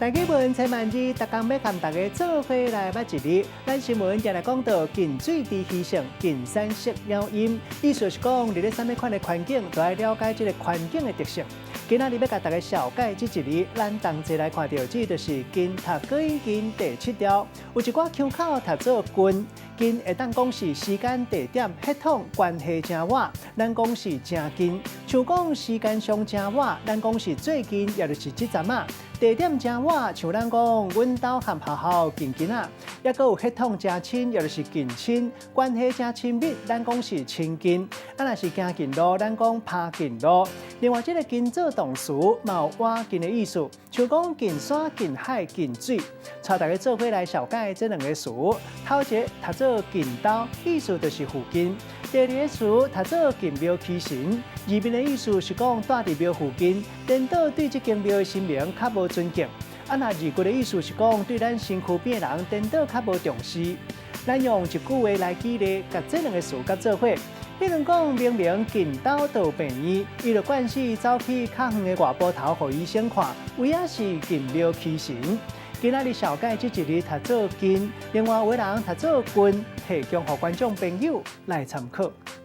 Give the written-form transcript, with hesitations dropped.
台語文千萬字，逐工欲佮大家做伙來捌一字。咱新聞定來講到近水佇魚勝，近山識鳥音，意思是講，佇咧啥物款的環境，都愛了解這个環境的特性。今仔日欲共大家紹介這一字，咱同齊來看著，這就是近讀國音近第七條，有一寡腔口讀做近，近會當講是時間、地點、血統關係誠倚，咱講是誠近；像講時間上誠倚，咱講是最近，也就是這陣仔。地點誠倚，像咱講阮兜和學校近近仔，抑閣有血統誠親，也就是近親，關係誠親密，咱講是親近。啊，若是行近路，咱講拍近路。另外，這个近做動詞，嘛有倚近的意思，像講近山、近海、近水。帶大家做伙來紹介這兩个詞，頭一个讀做近兜，意思就是附近；第二个詞讀做近廟欺神，字面的意思是講蹛佇廟附近，顛倒對這間廟的神明較無尊敬。啊，若字骨的意思是講對咱身軀邊的人顛倒較無重視。咱用一句話來舉例，共這兩个詞佮做伙。比如講，明明近兜就病院，伊就慣勢走去較遠的外埔頭予醫生看，有影是近廟欺神。今仔日紹介這一字讀做近，另外有的人讀做近，提供予觀眾朋友來參考。